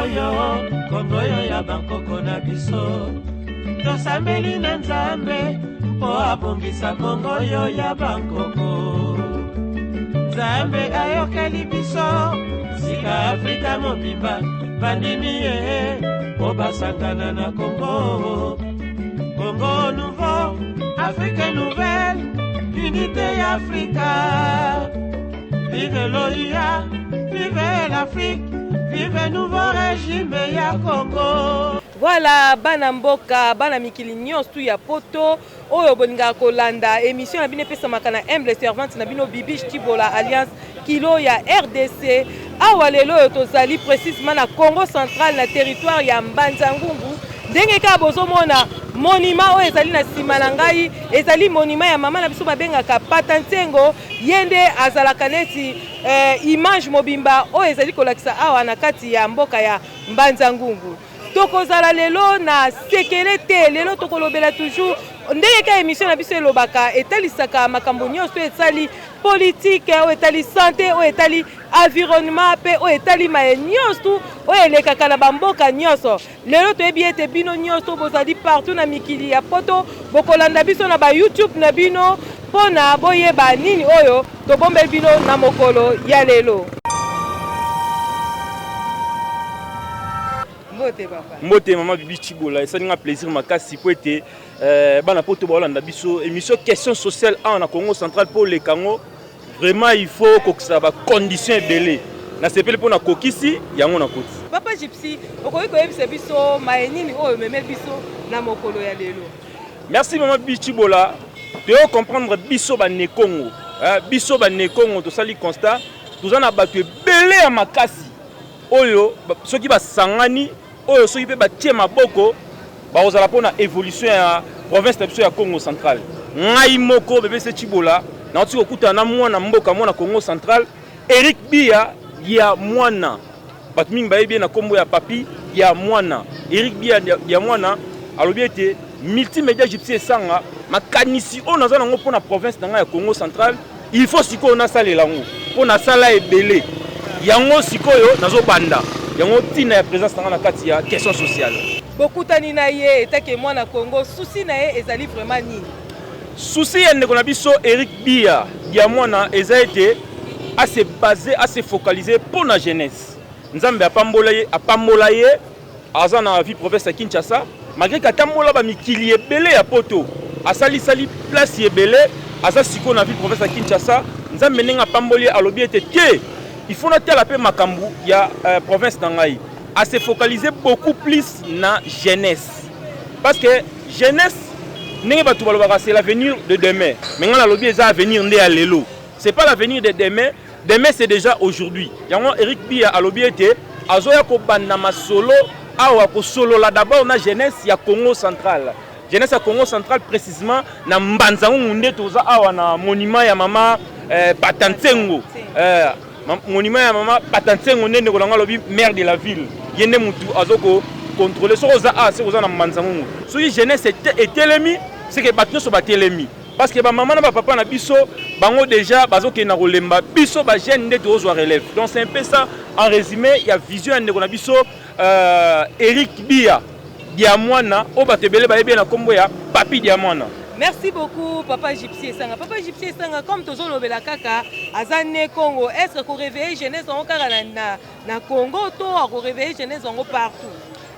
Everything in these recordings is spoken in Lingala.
Oyo Kongo oyo ya bankoko na biso, tosambeli na Nzambe mpo abongisa Kongo oyo ya bankoko. Nzambe ayokeli biso sika, Afrika mobimba bandimi ye mpo basangana na Kongo. Kongo nouveau, Afrique nouvelle, unité ya Afrika. Vive l'OUA, vive l'Afrique, vive nouveau régime ya Congo. Voilà, bana mboka, bana mikili nyonso tu ya Poto oyo bolingaka kolanda émission na bino epesamaka na humble servante na bino Bibiche Tibola, alliance Kilo ya RDC. Awa lelo oyo tozali précisement na Congo Central, na territoire ya Mbanza Ngungu. Ndenge kaka bozomona monument oyo ezali na nsima na ngai, ezali monument ya mama na biso babengaka Pata Nsengo. Ye nde azalaka neti image mobimba oyo ezali kolakisa awa na kati ya mboka ya Mbanza Ngungu. Tokozala lelo na sekele te. Lelo tokolobela toujours ndenge kaka émission na biso elobaka, etalisaka makambo nyonso oyo etali politique, oyo etali santé, oyo etali environnement mpe oyo etali maye nyonso oyo elekaka na bamboka nyonso. Lelo toyebi ete bino nyonso bozali partout na mikili ya Poto, bokolanda biso na baYouTube na bino mpona boyeba nini oyo tobombeli bino na mokolo ya lelo. Mbote, papa. Mbote, mama Bibi Chibola. Esali nga plaisir makasi po ete bana Poto baolanda biso émission Question sociale awa na Congo Central. Mpo oleka yango vraiment, il faut kokisa bacondition ebele. Nasepeli mpo nakokisi yango, nakoti. Papa Gypsy, okoki koyebisa biso maye nini oyo omemeli biso na mokolo ya lelo? Merci, mama Bibi Chibola. Toyo comprendre biso Banekongo, biso Banekongo tosali constat, toza na bato ebele ya makasi oyo soki basangani, oyo soki mpe batie maboko, bakozala mpona évolution ya province na biso ya Congo Central. Ngai moko BBC Chibola nauti kokutana na mwana mboka, mwana Congo Central, Eric Bia ya mwana. Bato mingi bayebi ye na nkombo ya Papi ya mwana. Eric Bia ya mwana alobi ete Multimédia Gypsy Esanga, makanisi oyo naza nango mpona province na ngai ya Congo Central, il faut sikoyo nasalela yango mpo nasala ebele yango. Sikoyo nazobanda yango, ntina ya présence na ngai na kati ya Question sociale. Bokutani na ye etake mwana Congo, souci na ye ezali vraiment nini? Souci ya ndeko na biso Eric Bia ya mwana eza ete ase base, ase focaliser mpo na jeunesse. Nzambe apambola ye, apambola ye, aza na ville province ya Kinshasa. Malgré katambola bamikili ebele ya Poto, asalisali place ebele, aza sikoyo na ville province ya Kinshasa. Nzambe ndenge apamboli ye, alobi ete te, il faut natala mpe makambo ya province na ngai. Ase focaliser beaucoup plus na jeunesse, parce que jeunesse, ndenge bato balobaka, c'est l'avenir de demain, mais ngai nalobi eza avenir nde ya lelo. C'est pas l'avenir de demain, demain c'est déjà aujourd'hui. Yango Eric Bia alobi ete azoya kobanda masolo awa, kosolola d'abord na jeunesse ya Congo Central, jeunesse ya Congo Central, précisément na Mbanza Ngungu. Nde toza awa na monument ya mama Patansengo, monument ya mama Patansengo. Nde ndeko na ngai alobi maire de la ville, ye nde mutu azoko contrôler. Soki oza awa, soki oza na Mbanza Ngungu, soki jeunesse etelemi, seke bato nyonso batelemi, parce que bamama na bapapa na biso, bango déjà bazokende na kolemba. Biso bajeune nde tozwa relève. Donc c'est un peu ça, en résumé, ya vision ya ndeko na biso Eric Bia Diamwana, oyo bato ebele bayebi ye na nkombo ya Papi Diamwana. Merci beaucoup, papa Gypsy Esanga. Papa Gypsy Esanga, comme tozolobela kaka, aza ne Congo, est ce que koréveiller jeunesse yango kaka na Congo to akoréveiller jeunesse yango partout?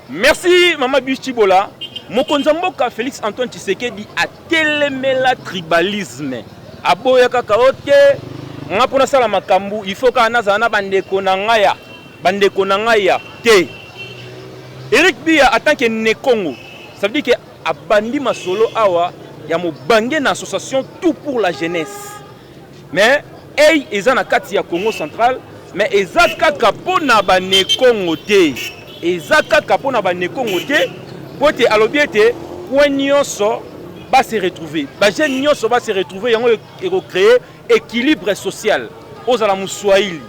Merci, mama Bish Chibola. Mokonzi ya mboka Félix Antoine Tshisekedi atelemela tribalisme, aboya kaka o te. Nga mpo nasala makambo, il faut kaka nazala na bandeko na ngai ya bandeko na ngai ya te. Eric Bia en tant que ne Congo, ça veut dire que abandi masolo awa ya mobange na association Tout pour la jeunesse. Mais ei eza na kati ya Congo Central, mais eza kaka mpo na Banekongo te, eza kaka mpo na Banekongo te, po ete alobi ete point nyonso base retrouver, bajeune nyonso base retrouver. Yango ekocréer équilibre social. Ozala Moswahili,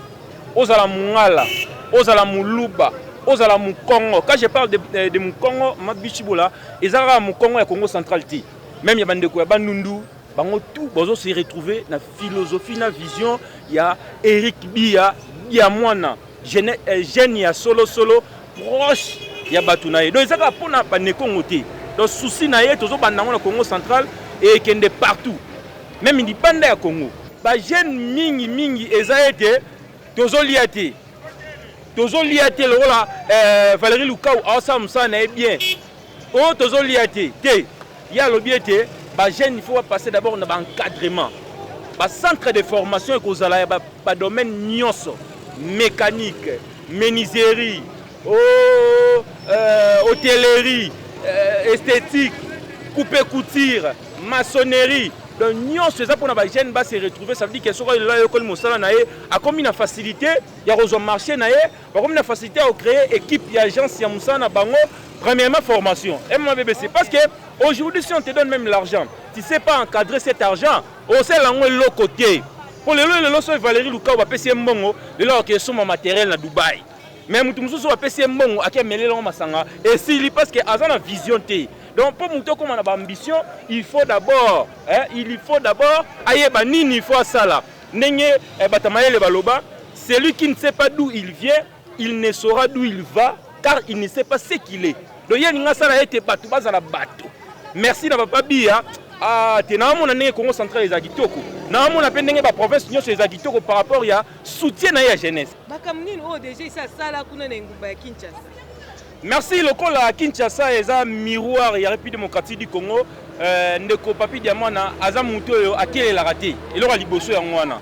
ozala Mongala, ozala Moluba, ozala Mokongo. Quand je parle de Mokongo, mama Bichibola, eza kaka Mokongo ya Congo Central te, même ya bandeko ya Bandundu, bango tout bazo se retrouver na philosophie, na vision ya Eric Bia ya mwana, jeune ya solo solo. Proche ya bato na ye. Donc eza kaka mpona banekongo te. Donc souci na ye, tozobanda yango na Congo central e ekende partout, même libanda ya Congo. Bajeune mingi mingi eza ete tozolia te, tozolia te lokola Valérie Lukau aosala mosala na ye bien, oyo tozolia te te. Ye alobi ete bajeune, il faut bapasser d'abord na baencadrement, bacentre de formation ekozala ya badomaine nyonso: mécanique, menuiserie, hôtellerie, esthétique, coupe couture, maçonnerie. Donc nyonso eza mpona bajeune base retrouver. Ça veut dire que soki lelo ayokoli mosala na ye, akomi na facilité ya kozwa marché na ye, bakomi na facilité ya kocréer équipe ya agence ya mosala na bango. Premièrement, formation mma BBC, parce que aujourd'hui, si on te donne même l'argent, tu sais pas encadrer cet argent, osala yango eloko te. Mpo lelo, lelo soki Valérie Lukau bapesi ye mbongo lelo, akoki esomba matériel na Dubai, mais motu mosusu bapesi ye mbongo, ake amelela yango masanga, esili, parce que aza na vision te. Donc mpo motu okóma na baambition, il faut d'abord, hein, il faut d'abord ayeba nini il faut asala. Ndenge bato mayele baloba: celui qui ne sait pas d'où il vient, il ne saura d'où il va, car il ne sait pas ce qu'il est. Donc ye alingi asala ete bato bazala bato. Merci na papa Biya. Ah, te, naomona ndenge Congo central eza kitoko, naomona mpe ndenge baprovince nyonso eza kitoko par rapport ya soutien na ye ya jeunesse. Makambo nini oyo déjà esi asala kuna na engumba ya Kinshasa? Merci. Lokola Kinshasa eza miroir ya République démocratique du Congo, ndeko Papi Diamwana aza motu oyo akelelaka te. Eloko ya liboso yango wana,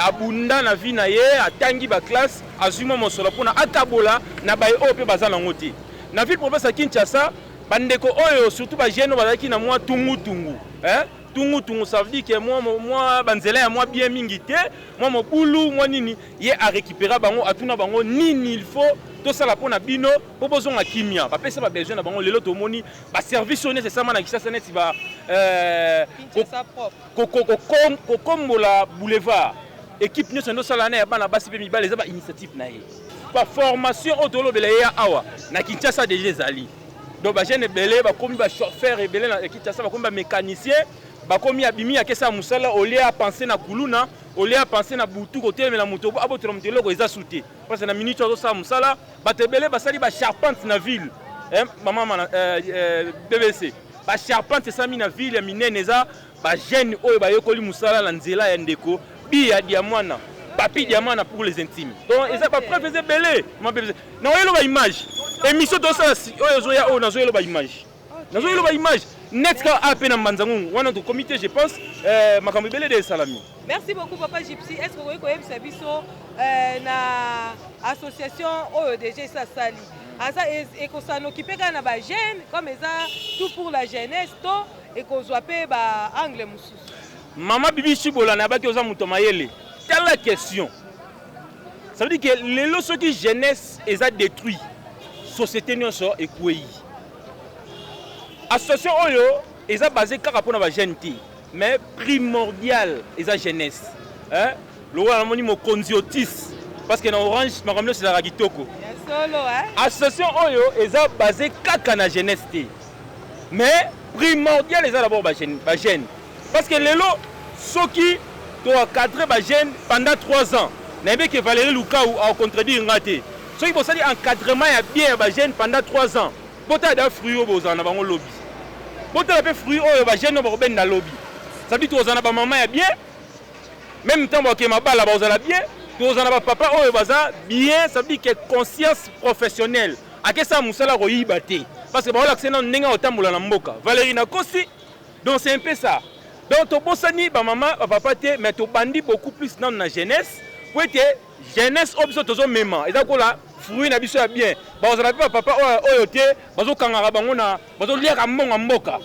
abunda na vie na ye, atangi baklasse, azwi mwa mosolo mpona akabola na baye oyo mpe baza nango te. Na ville province ya Kinshasa, bandeko oyo, surtout bajeune oyo bazalaki na mwa tungutungu, eh? Tungutungu, ça veut dire que mwa banzela ya mwa bien mingi te, mwa mobulu, mwa nini, ye arécupéra bango, atuna bango nini il faut tosala mpo na bino mpo bozonga kimia. Bapesa babesoin na bango. Lelo tomoni baservice oyo neti esama na Kinshasa, neti ba Kinshasa propre. Kokombola boulevard, équipe nyonso ndosala na ya bana basi mpe mibale, eza bainitiative na ye. Baformation oyo tolobela ye ya awa na Kinshasa déjà ezali. Donc bajeune ebele bakomi bachauffeur, ebele na Kinshasa bakomi bamécanicien, bakomi abimi, akesa mosala, olie apense na kuluna, olie apense na butu kotelemela moto abotola moto eloko, eza su te, parce que na minute oyo azosala mosala. Bato ebele basali bacharpente na ville, mama na BBC, bacharpente esalami na ville ya minene, eza bajeune oyo bayekoli mosala na nzela ya ndeko Biya Diamwana, Papi Diamwana pour les intimes. Donc eza bapreuve, eza ebele, ma BBC. Naoyeloba image, émission tosala oyo ezoya oyo, nazoyeloba image, nazoyeloba image net kaka a mpe na Mbanza Ngungu wana tokomi te. Je pense makambo ebele de esalami. Merci beaucoup, papa Gypsy. Est ce que okoki koyebisa biso na association oyo déjà esi asali, aza ekosala okipe kaka na bajeune comme eza tout pour la jeunesse, to ekozwa mpe baangle mosusu? Mama Bibi Shibola, nayabaki oza moto mayele. Tala question, ça veut dire que lelo soki jeunesse eza détruit, société nyonso ekwei. Association oyo eza basé kaka mpona bajeune te, mais primordial eza jeunesse, hein? Lokola namoni mokonzi Otis, parce que na Orange makambo nyonso ezalaka kitoko. Ya solo, hein? Association oyo eza basé kaka na jeunesse te, mais primordial eza d'abord bajeune, parce que lelo soki toencadre bajeune pendant 3 ans, nayebi ke Valérie Lukau akocontredire nga te, soki bosali encadrement ya bien ya bajeune pendant 3 ans, botala da fruit oyo bozala na bango lobi, botala mpe fruit oyo bajeune oyo bakobenda lobi. Ça veut dire tozala na bamama ya bien, même ntango bakokende mabala bazala bien, tozala na bapapa oyo baza bien. Ça veut dire que conscience professionnelle, akesala mosala koyiba te, parce que baolakisa nano ndenge akotambola na mboka. Valérie, nakosi? Donc c'est un peu ça. Donc tobosani bamama, bapapa te, mais tobandi beaucoup plus nano na jeunesse, po ete jeunesse oyo biso tozomema eza kola fruit na biso ya bien. Bazala mpe bapapa oyo te bazokangaka bango na bazoliaka mbongo ya mboka,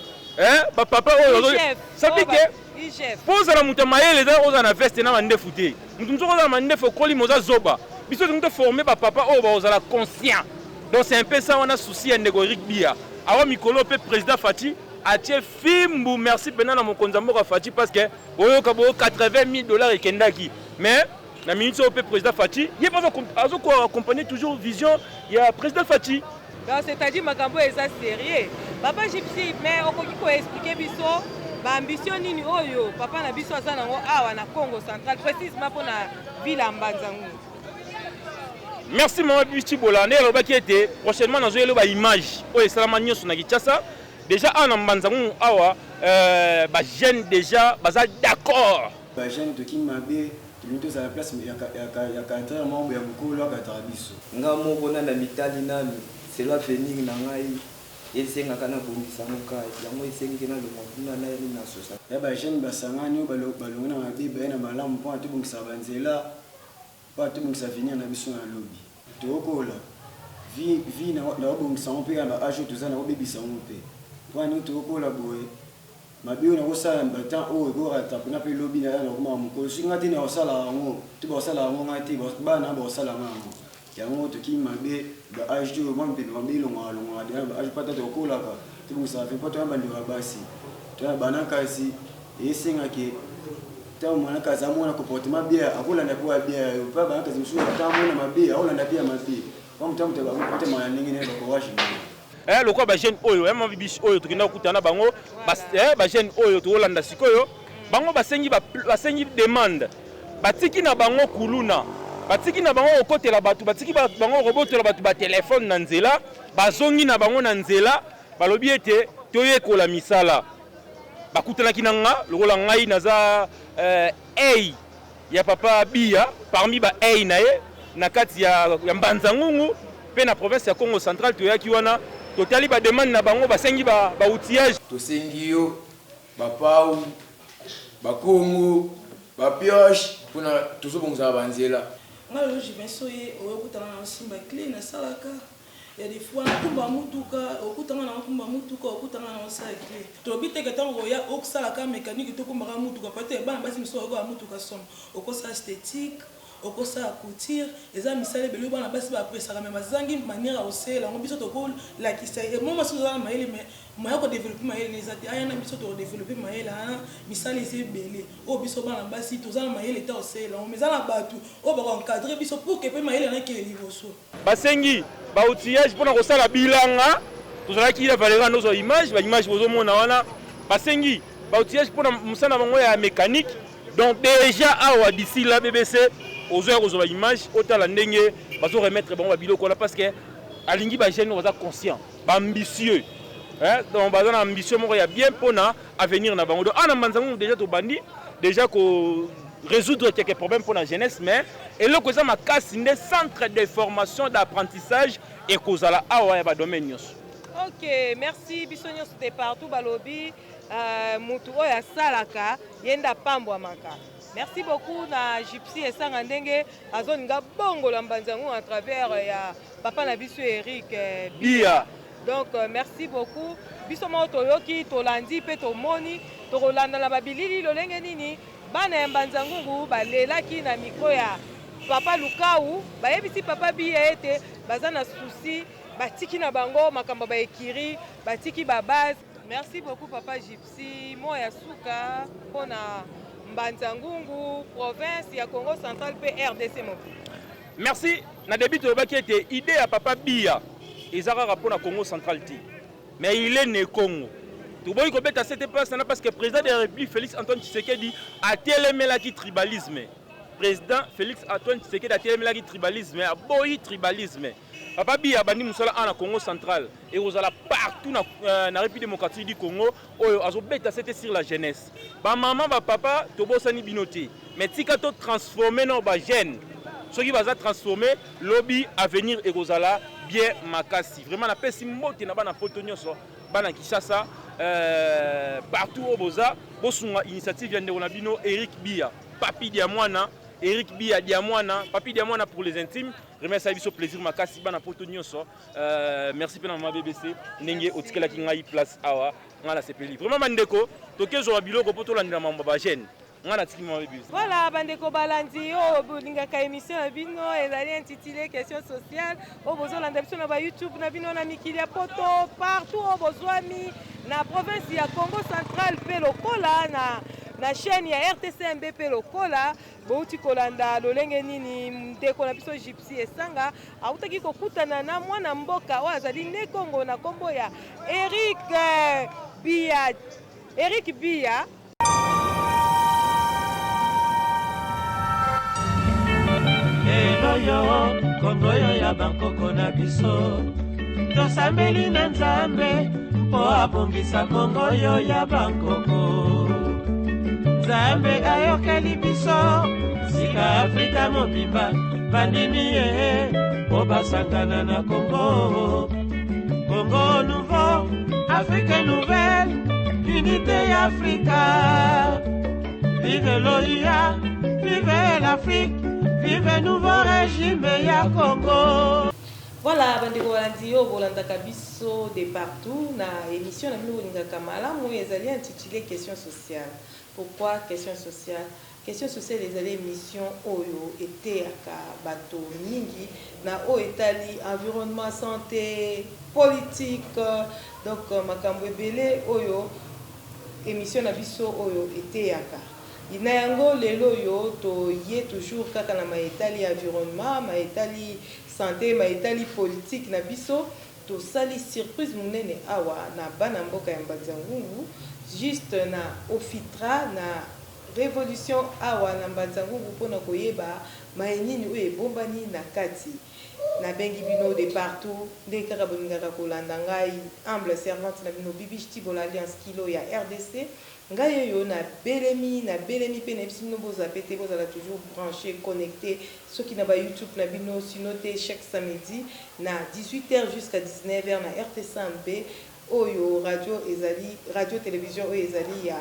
bapapa oyo. Ça veut dire que mpo ozala moto ya mayele, eza ozala na veste na mandefu te. Moto mosuku ozala mandefu, okolima, oza zoba. Biso tolingi toforme bapapa oyo bazala conscient. Donc c'est un peu ça wana souci ya ndeko Eric Bia. Awa mikolo mpe président Fati atie fimbu. Merci mpena na mokonzi ya mboka Fati, parce que oyoka boyo 80 000 $ ekendaki, mais na minute oyo mpe président Fati ye mpe azokoaccompagne toujours vision ya président Fati. Donc c'est-à-dire makambo oyo eza sérieux, papa Gypsy. Mais okoki koexpliquer biso baambition nini oyo papa na biso aza nango awa na Congo central, précisement mpona ville ya Mbanza Ngungu? Merci mama Bibi Tshibola, nde alobaki ete prochainement nazoyela ba image oyo esalama nyonso na Kinshasa. Déjà awa na Mbanza Ngungu awa euh, ba jeunes déjà baza d'accord. Ba jeunes tokimi mabe, tolingi tozala place ya ya cadreur moko boye ya mokolo akataka biso. Nga moko na namitali nanu selon avenir na ngai esengaka na bongisa yango ka yango esengi ke nalongwa kuna naya nini na sosa. Ya ba jeunes basangani oyo balongwe na mabe baye na malamu pona tobongisaka ba nzela. Po tobongisa avenir na biso na lobi. Tokola, vie vie nako bongisa yango pe kaka na ba age oyo toza nako bebisa yango pe. Pona ndenge tokola boye, mabe oyo nako sala na ba temps oyo eko rattraper nga pe lobi naya nakomaka mukolo. Soki nga te nako sala yango to bako sala yango nga te, bana nanga bako sala nga yango. Yango tokimi mabe ba age oyo mwa mipepe mabe elongwaka longwaka dejà na ba age po ata tokolaka tobongisaka avenir po toza na ba ndeko ya basi, toza na bana kasi esenga ke Tango mwanakazi amona comportement bien akolanda pe ya bien ya yo pe banakazi mosusu ata amona mabe akolanda pe ya mabe po moto moto akotambola na ndenge naye ba courage na ye. Eh lokola ba jeune oyo eh mama bibiche oyo tokenda kokutana na bango ba eh ba jeune oyo tokolanda sikoyo bango basengi ba basengi demande batiki na bango kuluna batiki na bango kokotela bato batiki bango kobotola bato ba telefone na nzela bazongi na bango na nzela balobi ete toyekola misala Bakutanaki na nga lokola ngai naza eh, ya papa Biya parmi ba hey na ye na kati ya, ya Mbanza Ngungu mpe na province ya Congo Central. Toyaki wana totali ba demande na bango, basengi ba, ba outillage. Tosengi yo ba pau, ba kongo, ba pioche pona tozobongisaka ba nzela. Nga lelo Jivency oye oye okutana na osimba cle nasalaka Ya des fois nakumba mutuka okuta nga na kumba mutuka okuta nga na osala clé. Tolobi te ke tango okoya osala ka mecanique to kumba ka mutuka peut etre bana basi misusu bayekola mutuka somo. Okosala esthetique, okosala couture, eza misala ebele oyo bana basi ba appreciaka mais bazangi manière ya kosalela yango. Biso toko lakisa ye. Mwa mwasi oza na mayele mais moyen ya ko developper mayele naye eza te. Aya na biso toko developper mayele wana, misala eza ebele oyo biso bana basi toza na mayele te ya kosalela yango mais eza na batu oyo bako encadrer biso pour que pe mayele wana ekende liboso. Basengi ba outillage pona kosala bilanga. Tozalaki na Valera nozwa image, ba image bozomona wana. Basengi ba outillage pona mosala na bango ya mécanique. Donc déjà awa d'ici là BBC ozoya kozwa ba image otala ndenge bazo remettre bango ba biloko wana parce que alingi ba jeunes baza conscient, ba ambitieux. Hein? Donc baza na ambition moko ya bien pona avenir na bango. Donc ana Mbanza Ngungu déjà tobandi déjà ko résoudre quelques problèmes pour la jeunesse mais eloko eza makasi nde centre de formation d'apprentissage ekozala awa ya ba domaine nyonso. Ok, merci biso nyonso de partout balobi euh, mutu oyo asalaka ye nde apambwamaka. Merci beaucoup na Gypsy Esanga ndenge azolinga bongola mbanza yango à travers euh, ya papa na biso Eric euh, Biya. Donc euh, merci beaucoup. Biso moko toyoki, tolandi pe tomoni, tokolanda na babilili lolenge nini bana ya Mbanza Ngungu balelaki na micro ya papa Lukau, bayebisi papa Biya ete baza na souci, batiki na bango makambo ba ekiri, batiki ba base. Merci beaucoup papa Gypsy, mot ya suka pona Mbanza Ngungu, province ya Congo Central pe RDC mobimba. Merci. Na debut tolobaki ete idee ya papa Biya eza kaka pona Congo Central te. Mais il est ne Congo. Toboyi kobeta sete place na parce que président de la République Félix Antoine Tshisekedi atelemelaki tribalisme. Président Félix Antoine Tshisekedi atelemelaki tribalisme, aboyi tribalisme. Papa Biya abandi mosala awa na Congo Central ekozala partout na, euh, na République démocratique du Congo oyo azobeta sete sur la jeunesse. Ba maman ba papa tobosani bino te. Mais tika to transformer no ba jeunes. Soki baza transformer lobi avenir ekozala bien makasi. Vraiment napesi mbote na bana poto nyonso, bana Kinshasa, euh, partout oyo boza, bosunga initiative ya ndeko na bino Eric Biya, Papi Diamwana, Eric Biya Diamwana, Papi Diamwana pour les intimes. Vraiment ça biso plaisir makasi bana poto nyonso. Euh, merci pe na mama BBC ndenge otikelaki ngai place awa ngai nasepeli. Vraiment bandeko tokezwa biloko po tolandela mambo ba jeunes. Nga natiki mama bebisa. Voilà bandeko balandi oyo bolingaka émission na bino ezali intitulé question sociale oyo bozolanda biso na ba YouTube na bino na mikili ya poto partout oyo bozwami na province ya Congo central mpe lokola na na chaîne ya RTCMB mpe lokola bouti kolanda lolenge nini ndeko na biso Gypsy Esanga autaki kokutana na mwana mboka oyo azali ne Congo na nkombo ya Eric eh, Biya Eric Biya. Lelo yo. Kongo oyo ya bankoko na biso. Tosambeli na Nzambe mpo abongisa Kongo oyo ya bankoko. Nzambe ayokeli biso sika Afrika mobimba bandimi ye mpo basangana na Kongo. Kongo nouveau, Afrique nouvelle, unité ya Afrika. Vive l'OUA, vive l'Afrique, vive nouveau régime ya Congo. Voilà bandeko balandi oyo bolandaka biso de partout na émission na bino bolingaka malamu oyo ezali intitulé question sociale. Pourquoi question sociale? Question sociale ezali émission oyo eteyaka bato mingi na oyo etali environnement, santé, politique, donc makambo ebele oyo Emission na biso oyo eteyaka. Na yango lelo oyo toye toujours kaka na maye etali environnement, maye etali sante, maye etali politique na biso. Tosali surprise monene awa na bana mboka ya Mbanza Ngungu juste na Ofitra na revolution awa na Mbanza Ngungu pona koyeba maye nini oyo ebombani na kati. Nabengi bino de partout ndenge kaka bolingaka kolanda ngai humble servante na bino Bibiche Tshibola alliance kilo ya rdc ngai oyo na belemi na belemi pe nayebisi bino bo zappe te bozala toujours branche connecte soki na ba youtube na bino sinon te chaque samedi na 18 heures jusqu'à 19 heures na rtcmp oyo radio ezali radio television oyo ezali ya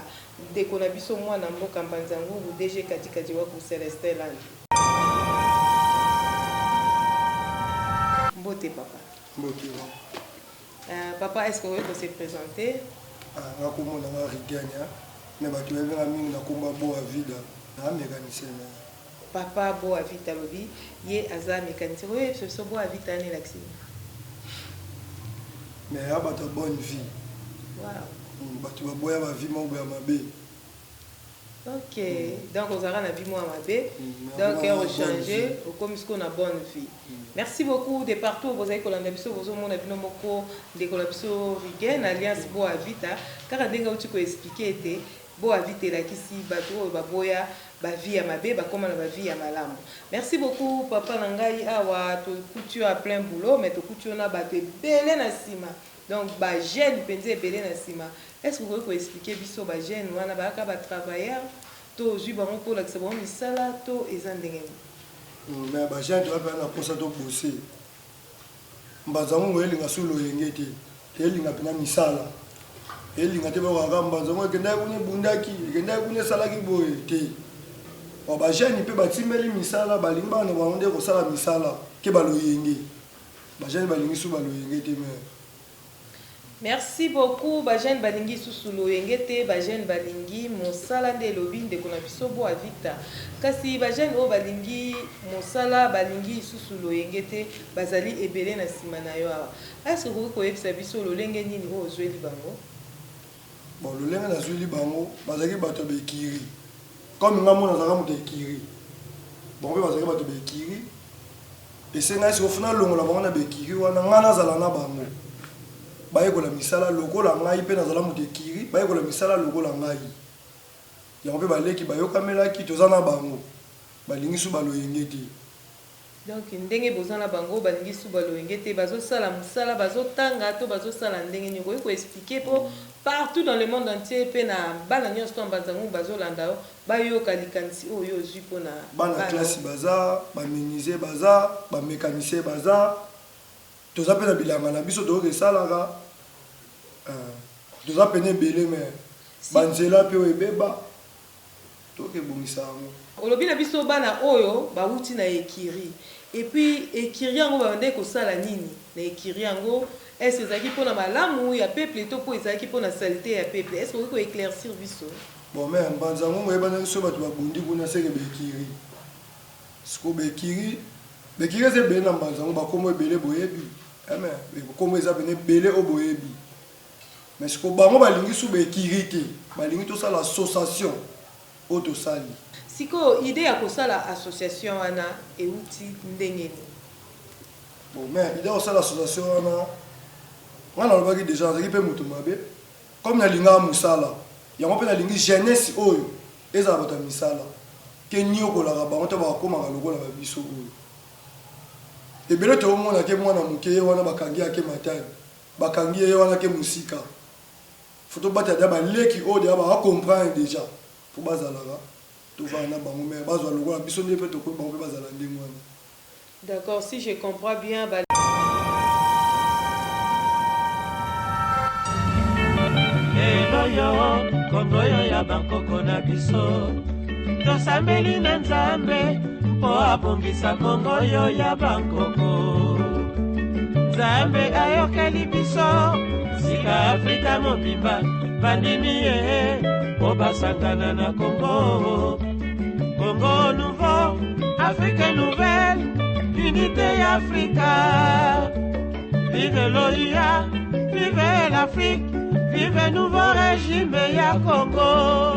ndeko na biso mwana mboka Mbanza Ngungu DG Kadi Kadiwaku Celestin Landu. Mbote papa. Mbote mama. Papa est ce que okoki ko se presenter? Ah, nga kombo na nga Rigania, mais bato bayebi nga mingi na kombo ya Boa Vida, na mecanicien mais. Papa Boa Vita alobi ye aza mecanicien, okoki koyebisa biso Boa Vita wana elakisi nini? Mais ya bato ya bonne vie. Wow. Bato baboya ba vie moko boye ya mabe. Ok, donc ozalaka na vie moko ya mabe, donc o changer, okomi sikoyo na bonne vie. Merci beaucoup de partout oyo bozali kolanda biso, bozomona bino moko ndeko na biso Rigen alliance Boa Vita, kaka ndenge auti ko expliquer ete Boa Vita elakisi batu oyo baboya ba vie ya mabe bakoma na ba vie ya malamu. Merci beaucoup papa na ngai awa tokuti yo à plein boulot mais tokuti yo na batu ebele na sima donc ba jeunes penza ebele na sima est ce que okoki ko expliquer biso ba jeunes wana bazalaka ba travailleurs to ozui bango po olakisa bango misala to eza ndenge nini? Mais ba jeunes toza penza na posa to bosser. Mbanza ngungu elinga su loyenge te. Elinga pena misala. Elinga te bayoka kaka mbanza ngungu ekendaki kuna ebundaki, ekendaki kuna esalaki boye te. Bon ba jeunes pe batimbeli misala balingi bana na bango nde kosala misala ke ba loyenge. Ba jeunes balingi su ba loyenge te mais. Merci beaucoup ba jeune balingi lisusu loyenge te ba jeune balingi mosala nde elobi ndeko na biso boa victa kasi ba jeune oyo balingi mosala balingi lisusu loyenge te bazali ebele na sima nayo awa est ce que okoki koyebisa biso lolenge nini oyo ozueli bango? Bon lolenge nazueli bango bazalaki batu ya ba ecurie comme nga moko nazalaka mutu ya ecurie bango pe bazalaki batu ya ba ecurie Esengaki sikoyo faut nalongola bango na ba ecurie wana ngai nazala na bango bayekola misala lokola ngai pe nazala moto ecurie bayekola misala lokola ngai yango pe baleki bayokamelaki toza na bango balingi su ba loyenge te. Donc ndenge boza na bango balingi su ba loyenge te bazo sala musala bazo tanga to bazo sala ndenge nini okoki ko expliquer po partout dans le monde entier pe na bana nionso to ya mbanza ngungu bazo landa yo Bayoka likanisi oyo yo ozwi mpo na Bana bana classe baza, ba menuisiers baza, ba mecaniciens baza, toza pe na bilanga na biso toyoka esalaka, eh, toza pena ebele mais ba nzela pe oyo ebeba toyoka ebongisa yango. Olobi na biso bana oyo bawuti na ecurie et puis ecurie yango babandaki kosala nini na ecurie yango? Est ce ezalaki pona malamu ya peuple to po ezalaki pona salite ya peuple? Est ce que okoki ko eclaircir biso? Bon mais mbanza ngongo eyebanaki soki batu babundi kuna seke ba ecurie sikoyo ba ecurie ba ecurie eza ebele na mbanza ngongo ba kombo ebele boyebi eh mais kombo eza pene ebele oyo boyebi mais sikoyo bango balingi su ba ecurie te balingi tosala association oyo tosali. Sikoyo idee ya kosala association wana ewuti ndenge nini? Bon mais idee ya kosala association wana nga nalobaki dejà nazalaki pe mutu mabe Comme na lingaka musala yango pe na lingi jeunesse oyo ezala bato ya misala ke niokolaka bango to bakomaka lokola ba biso oyo. Ebele toomona ke mwana moke ye wana bakangi ake Matadi, bakangi ye wana ke mosika. Faut tobatela deja baleki oyo deja ba comprendre deja po bazalaka tovanda na bango mais bazwa lokola biso nde mpe tokomi bango mpe bazala ndenge wana. D'accord, si je comprends bien ba Lelo yo Kongo oyo ya bankoko na biso, tosambeli na Nzambe mpo abongisa Kongo oyo ya bankoko. Nzambe ayokeli biso sika, Afrika mobimba bandimi ye mpo basangana na Kongo. Kongo nouveau, Afrique nouvelle, unité ya Afrika. Vive l'OUA, vive l'Afrique, vive nouveau régime ya Congo.